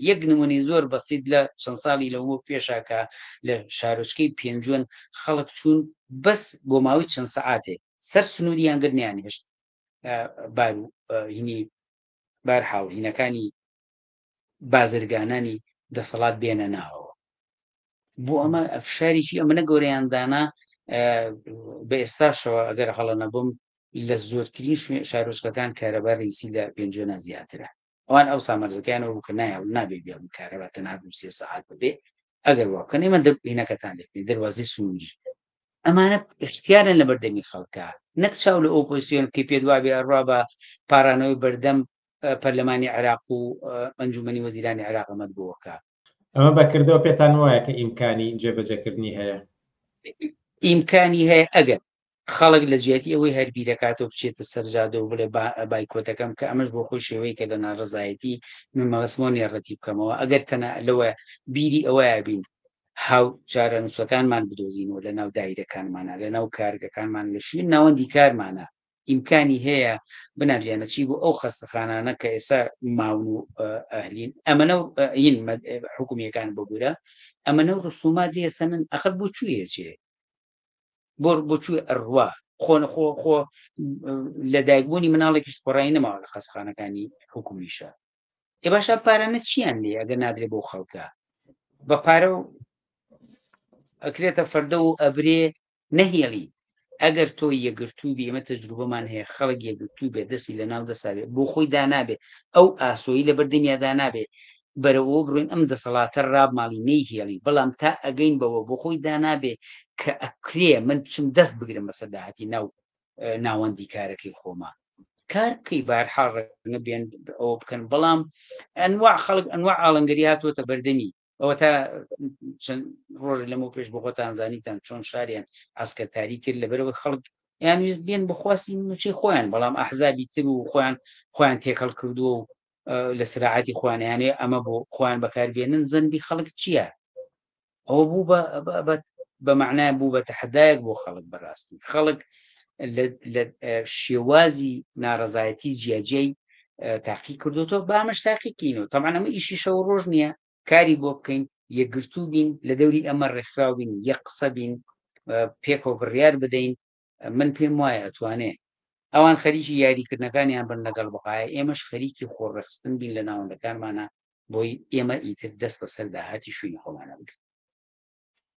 یەک نمونەی زۆر بەسیت لە چەند ساڵی لەوە پێشا کە لە شارۆچکەی پێنجوێن خەڵک چوون بەس بۆ ماوەی چەند سەعاتێک سەر سنووریان گرت نیان هێشت بار و هینی بارحاڵ هینەکانی بازرگانانی دەسەڵات بێنە ناوەوە. بۆ ئەمە فشارێکی ئەمنە گەورەیان دانا بە ئێستاشەوە ئەگەر هەڵە نەبم لە زۆرترین شارۆچکەکان کارەبا ڕیسی لە پێنجوێنە زیاترە. ئەوان ئەو سامەرزەکەیان بوو کە نایڵ نابێ بێڵن کارەبا تەنها دوو سێ سەعات ببێ، ئەگەر وا بکەن ئێمە هینەکەتان لێ دەروازەی سنووری. ئەمانە اختیارن لە بەردەمی خەڵکە، نەک چاو لە ئۆپۆزیسیۆن بکەی پێت وابێ ئەڕوا بە پارانەوەی بەردەم پەرلەمانی عێراق و ئەنجومەنی وەزیرانی عێراق ئەمەت بۆکە. ئەمە بەکردەوە پێتان وایە کە ئیمکانی جێبەجێکردنی هەیە؟ ئیمکانی هەیە ئەگەر خەڵک لە جیاتی ئەوەی هەر بیرەکاتەوە بچێتە سەر جادە و بڵێ بایکۆتەکەم، کە ئەمەش بۆ خۆی شێوەیەکە لە ناڕەزایەتی، من مەبەستمەوە نییە ڕەتی بکەمەوە، ئەگەر تەنها لەوە بیری ئەوەیە بین هاو چارەنووسەکانمان بدۆزینەوە لە ناو دایرەکانمانە، لە ناو کارگەکانمان، لە شوێن ناوەندی کارمانە، ئیمکانی هەیە بناریانە چی بۆ ئەو خەستەخانانە کە ئێستا ماون و ئەهلین ئەمەنە هین حکومیەکان بگورە ئەمەنە و ڕسومات لێ سەنن، ئەخر بۆ کوێ چێ بۆ بۆ کوێ ئەڕوا؟ خۆ خۆ خۆ لە دایکبوونی مناڵێکیش خۆڕایی نەماوە لە خەستخانەکانی حکومیشە. ئێ باشە پارانە چیان لێ ئەگەر نادرێ بۆ خەڵکە بە پارە و ئەکرێتە فەردە و ئەبرێ نەهێڵی. ئەگەر تۆ یەکگرتوو بی، ئێمە تەجروبەمان هەیە، خەڵک یەکگرتوو بێ دەستی لە ناو دەستا بێ بۆ خۆی دانابێ، ئەو ئاسۆیی لە بەردەمیا دانابێ بەرەو ئەوە بڕۆین ئەم دەسەڵاتە ڕابماڵی نەیهێڵی، بەڵام تا ئەگەین بەوە بۆ خۆی دانابێ کە ئەکرێ من بچم دەست بگرم بەسەر داهاتی ناو ناوەندی کارەکەی خۆما کار بکەی، بارحاڵ ڕەنگە بێن ئەوە بکەن، بەڵام ئەنواع خەڵک ئەنواع ئاڵنگەری هاتووەتە بەردەمی. ئەوە تا چەند ڕۆژ لەمەو پێش بۆ خۆتان زانیتان چۆن شاریان ئاسکەرتاری کرد لەبەرەوە خەڵک یان ویست بێن بخواستی موچەی خۆیان، بەڵام ئەحزابی تر و خۆیان خۆیان تێکەڵ کردووە و لە سراعەتی خۆیانیانێ ئەمە بۆ خۆیان بەکاربێنن. زەنبی خەڵک چییە؟ ئەوە بوو بە معنای بوو بە تەحەدایەک بۆ خەڵک. بەڕاستی خەڵک لە شێوازی ناڕەزایەتی جیاجیای تاقی کردوتەوە، با ئەمەش تاقیکەینەوە. تەبعەن ئەمە ئیشی شەو ڕۆژ نییە، کاری بۆ بکەین، یەکگرتوو بین، لە دەوری ئەمە ڕێکخراو بین، یەک قسە بین، پێکەوە بڕیار بدەین. من پێم وایە ئەتوانێ ئەوان خەریکی یاریکردنەکانیان بن لەگەڵ بەقایە، ئێمەش خەریکی خۆڕێخستن بین لە ناوەندەکانمانە بۆی ئێمە ئیتر دەست بەسەر داهاتی شوێنی خۆمانە بگرین.